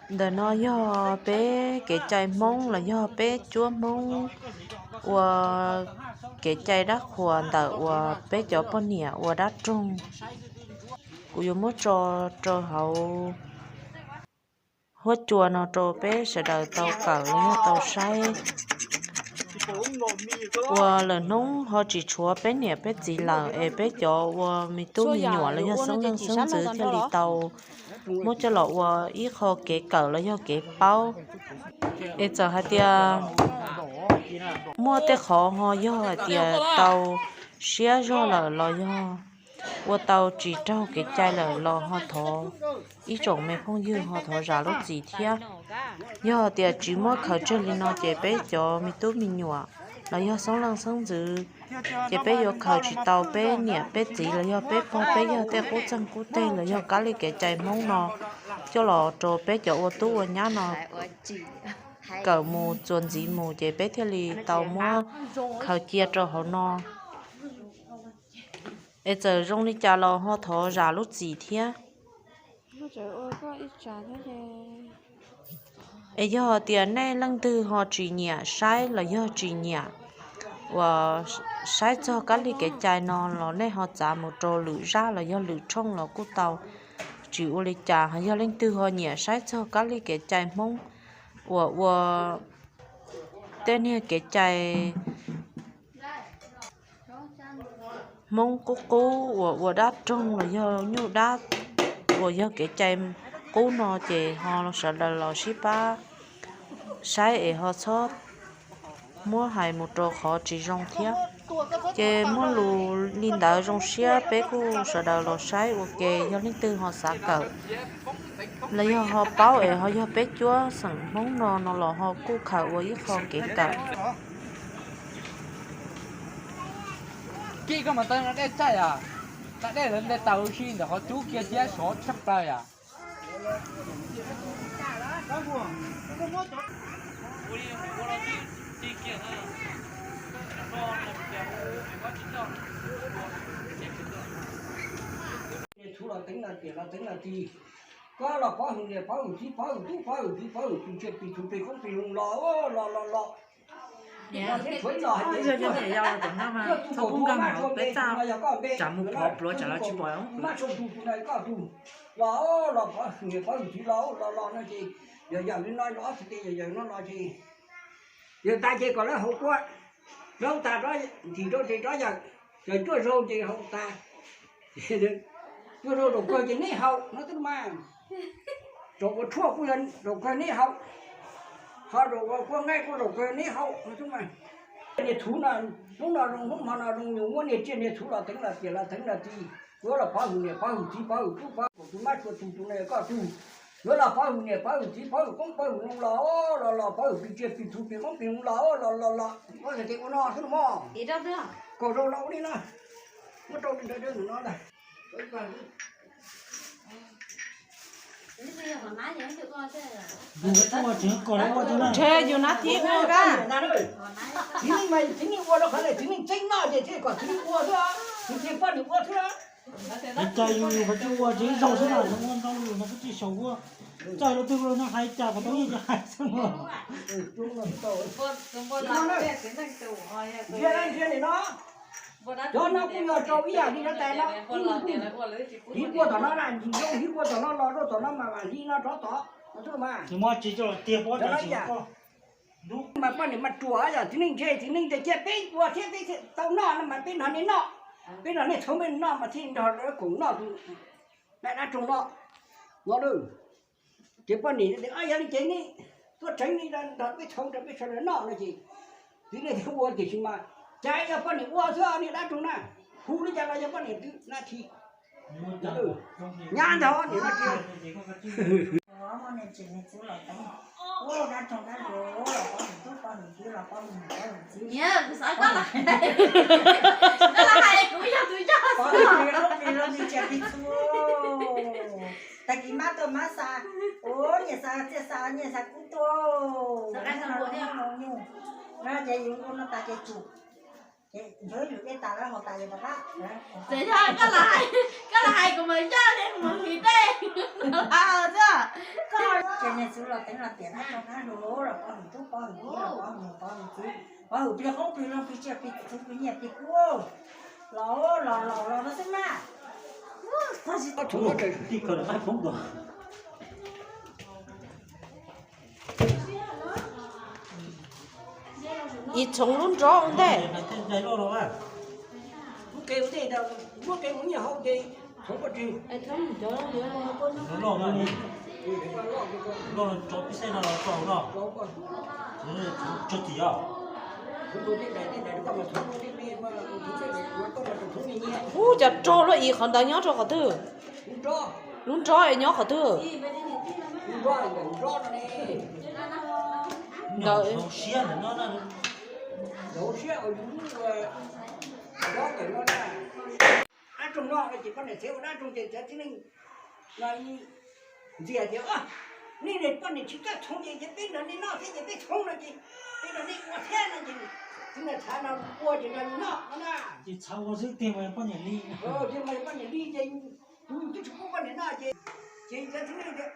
Ntawm no yog peb kev cai Hmoob los yog peb cuab Hmoob ua kev cai dab qhuas ntawm uas peb cov poj niam ua dab roog. Kuv yuav muab tso rau hauv huab cua no rau peb sawv daws tau kawm los yog tau saib. Uas lawm hnub ho tsis tshuav peb niam peb txiv lawm es peb cov ua me tub me nyuam los yog xeeb leej xeeb ntxwv thiaj li tau muab coj los ua ib qho kev kawm los yog kev paub. Es txawm hais tias muaj tej qhov ho yog hais tias tau siab zog lawm los yog ua tau tsis raug kev cai lawm los ho thov ib tsoom me phooj ywg ho thov zam lub txim thiab. Yog tias tsis muab khaws tseg li no ces peb cov me tub me nyuam los yog xeeb leej xeeb ntxwv, ces peb yuav khaws tsis tau peb niam peb txiv los yog peb pog peb yawg tej qub txeeg qub teg los yog kab li kev cai Hmoob no coj los rau peb cov ua tub ua nyab no kawm mus txuas ntxiv mus ces peb thiaj li tau muab khaws cia rau hauv no. Es txawm zoo li cas los ho thov zam lub txim thiab. Es yog tias nej leej twg ho tsis nyiam saib los yog tsis nyiam uas saib txog kab li kev cai no los nej ho txav mus rau lwm zaj los yog lwm tshooj los kuj tau, tsis ua li cas. Yog leej twg ho nyiam saib txog kab li kev cai Hmoob uas ua tej niag kev cai Hmoob qub qub uas ua dab roog los yog nyuj dab uas yog kev cai qub no ces ho sawv daws los sib pab saib es ho txhob muab hais mus rau qhov tsis zoo thiab. Ces muaj lus li ntawd, zoo siab peb kuj sawv daws los saib ua ke. Yog leej twg ho xav kawm los yog ho paub es ho yog peb cuab xeem Hmoob no no los ho kuj khaws ua ib qho kev kawm. Kij, koj mas tau dej tsaij yom? Tau dej lawv nte taws ua si ntawm qhov cub kiag thiab sov tshaj plaws yom. Niam txhuv los teev los tiam los teev los tis, koj los pov hwm niam pov hwm txiv pov hwm tub pov hwm txiv pov hwm pis tsiaj pis txhu pis koob pis loo los los los los. Yog tus kaum tus maj tsuag npe no yog koj npe, tsam mus phov pluav tsam los tsis pom. Maj tsuag tus tus no koj tus, los los pov hwm niam pov hwm txiv los los los no ces yog yawm li no, ob txhais tes yog yawm no los ces yawg tas ces kom lawv haus kua, rau tas ntim rau ces rov yawm, yawm cuaj zaug ces haus tas. Cuaj zaug zaum kawg ces neb haus no twb mas. Zaum ua tshuaj kuj yog zaum kawg neb haus, ho zaum ua kua nqaij kuj zaum kawg neb haus no twb mas. Niam txhuv no, hnub no zoo hnub hmo no zoo, yus muab niag tsiaj niag txhuv los teev los tiam los teev los tis, yuav los pov hwm niam pov hwm txiv pov hwm tub pov hwm kaum tus maj tsuag tus tus no yog koj tug, yuav los pov hwm niam pov hwm txiv pov hwm koob pov hwm loo los los los pov hwm pis tsiaj pis txhu pis koob pis loo los los los los, ua txhais tes ua no xwb los mog. Kaum zaus los ua li no, muab rau li ntawd no ntag. Ntshe yus nab thib ua kab. Txiv neej mas txiv neej ua rau qhov txiv neej tseeb noj ces thiaj kom txiv neej ua xwb, txiv neej poj niam ua xwb. Cas yus yus qhov tsis ua tsis zoo xwb na, ua ntau yus no twb tsis xyaum ua. Txawj lub twg los no hais cas kom tau yeej hais xwb. Ntsia ntsia nim no, cov no kuj yog rau ib yam li cov tais no, ib ua tom no na, ntsis zoo ib ua tom no los rau tom no mas mam li no rov tom no mas. Tsis muaj tsis coj los tiag pob cov no ib yam. Mas poj niam mas ruam yog txiv neej ntshe txiv neej tias cia peb ua thiab peb tau noj no mas peb nrog nej noj, peb nrog nej txhoov peb noj mas thiaj nrog lawv koom noj tus dab dab roog no no. Ces poj niam tias yog li ces nej tuaj tseev li nrog peb txhoov nrog peb sawv daws noj no ces txiv neej thiaj ua tiam sis mas cas yog poj niam ua xwb niag dab roog na, hu li cas los yog poj niam twb nab thib. Nyab ntag niam no tias. Tag kis mab tuaj mab xa, ua niam xa txiaj xa niam xa kub tuaj, no ces yus ua no tas ces tsum, ces nchov yus dej tas lawm haus tas yus rov qab. Txawm yog koj los hais, koj los hais kuv mas yog li kuv mus hliv dej xwb. Niag txwv los teev los tiam dab rau dab hluas los pov hwm tub pov hwm kiv los pov hwm pov hwm txwv, pov hwm plig qoob plig loo plig tsiaj plig txwv plig nyiaj plig kub los los los los no xwb mas. Ib txhoov lub nrob ua ntej. Ub, cas rog luaj ib qhov ntawd nyob rau qhov twg? Lub nrob es nyob qhov twg? Ntawd. Dab roog no ces poj niam txiv ua dab roog ces cov tib neeg no ntxias tias, nej poj niam tsis txawj txhoov ces peb nrog nej noj thiab ces peb txhoov no ces peb nrog nej ua thiab no ces tib neeg txhav no ua ces nrog nej noj no na. Ces txhav ua xwb tiag mas poj niam li. Tiag mas poj niam li ces kuv twb tsis pub poj niam noj ces, ces cov tib neeg tias,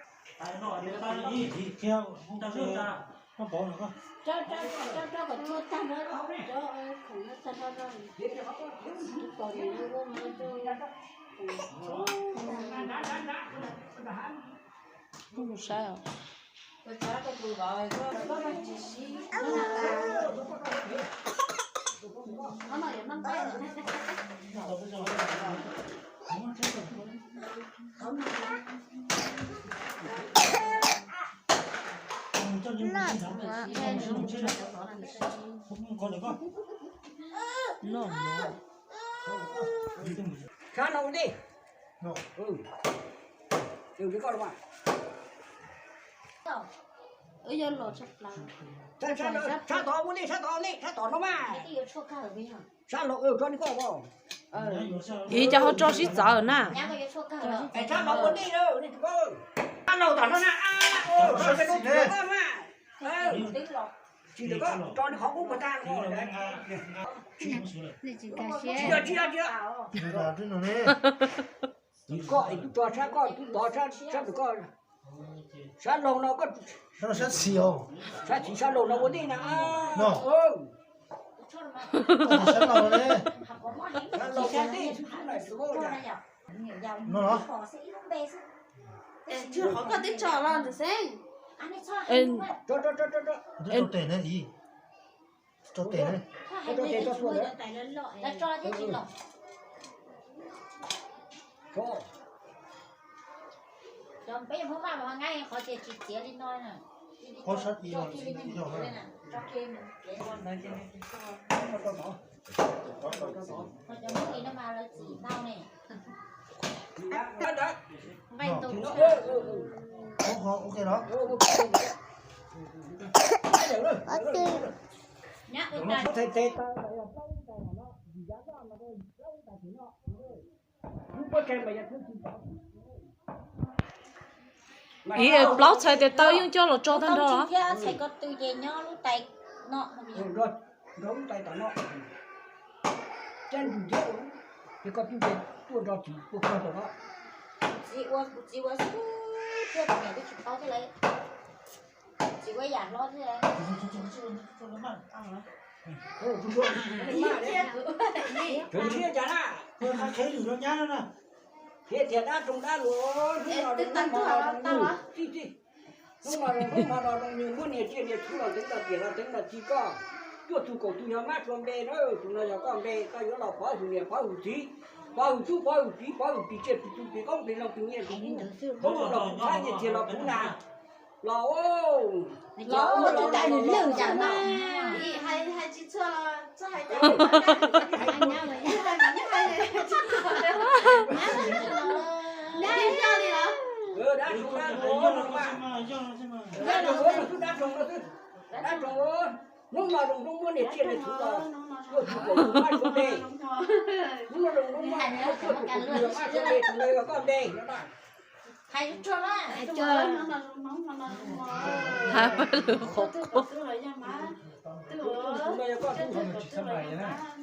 Sab no ua ntej. Sab tod ua ntej, sab tod ua ntej, sab tod no mas. Sab laug, tso li koj. Ib co ho tso sib txawv na. Sab laug ua ntej, sab laug tom no na. Tsis tau koj tso li qhov qub puag ta no. Tsis yog, tsis yog, tsis yog. Koj es tub tso sab koj, tub tod sab, sab tod koj. Sab laug no koj, sab txiv sab laug no ua ntej na. Sab laug ne. Sab laug ua ntej xwb xwb na. No los. Qhov koj twb tso los ntawm xeeb. Tso, tso, tso, tso, tso. Tso tes ne. Tso tes ne. Tso tes tso tus. Cov peb Hmoob Vaj mas nqa qhov tias tsis txiav li no na. Qhov sab ib los tsis yog na. Qhov cov Hmoob li no mas lawv txim ntau ne. Nqaij ntuj. Qhov ok los. Ib plaub txhais tes taw yeej coj los tso tag nrho. Txhais ko tw ces nyob lub tais no. Nrog lub tais tom no. Cab nrug thiab, ces koj twb tuaj nrog txiv ua kawg tom no. Kuv txiv ua, kuv txiv ua xwb thiab, tus niam twb tsis paub thiab lauj. Txiv ua yam hlob thiab. Tus thiab cas na, qhia tias dab roog dab luag, hnub no, hnub no, hnub no, hnub no, muab niag tsiaj niag txhu los teev los tiam los teev los txi koj, cuaj tug kaum tug yog mab txhua npe na, tus no yog koj npe, koj yuav los pov hwm niam pov hwm txiv, pov hwm tub pov hwm txiv, pov hwm plig tsiaj plig txhu plig qoob plig loo plig nyiaj plig kub, hnub no los kuv thab nyiaj txiag los kuv na. Los, los, los, los, los. Dab tsi dab tsi, dab tsi, dab tsi, hnub no zoo hnub muab niag tsiaj niag txhu los, cuaj tug kaum tug mab txhua npe. Hnub no zoo hnub muab cuaj tug kaum tug mab txhua npe, tus no yog koj npe no na. Hais pab lwm qhov qub.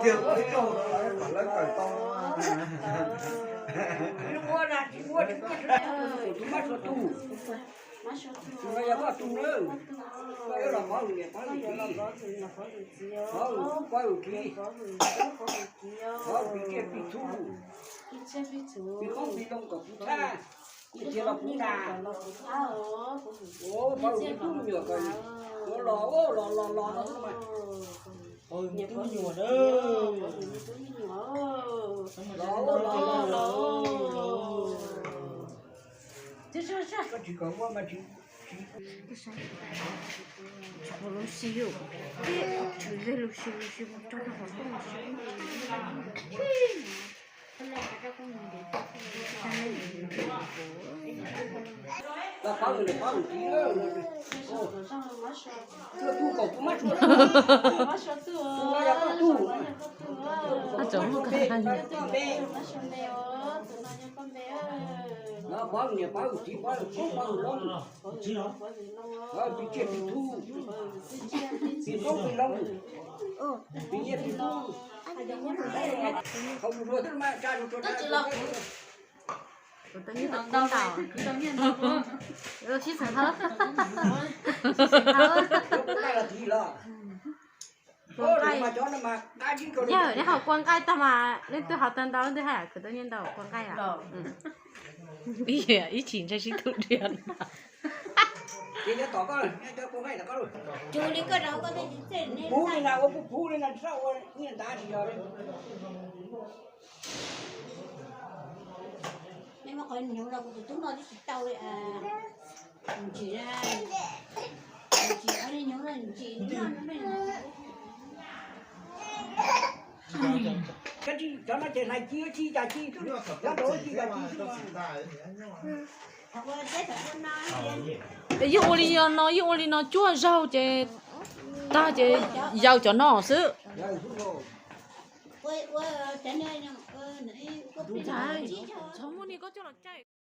Tiag, lawv kawm tau. Tus mab suav tug, tus no yog koj tug na. Koj yuav los pov hwm niam pov hwm txiv, pov hwm tub pov hwm kiv, pov hwm pis tsiaj pis txhu, pis qoob pis loo kom puv thaj, ib txhia los puv nas. Pov hwm tub me nyuam kom los los los los no xwb mas. Pov hwm tub me nyuam na. Los los los los. Koj tsis kom muaj mas tsis. Lub sij hawm, lub sij, lub sij, lub sij. Txawm muaj koj tag. Kuv tau nyiaj tau kub ntau. Sib xeem thawb. Sib xeem thawb. Ua nqaij. Yog nej haus kua nqaij tag mas leej twg haus tag ntau leej twg haj yam khwv tau nyiaj ntau kua nqaij lawm. Ib chim ntshai sib tug diam. Nej muab qhov hnyuv los kuv tus tub no twb tsis tau li. Ntsim, ntsim qhov hnyuv no ntsim. Cov no ces hlais ci, ci cas ci, ci cas ci. Yeej ua li no, yeej ua li no cuaj zaug ces tag ces yaws cov no xwb. Txhob muaj niag koj coj los caij.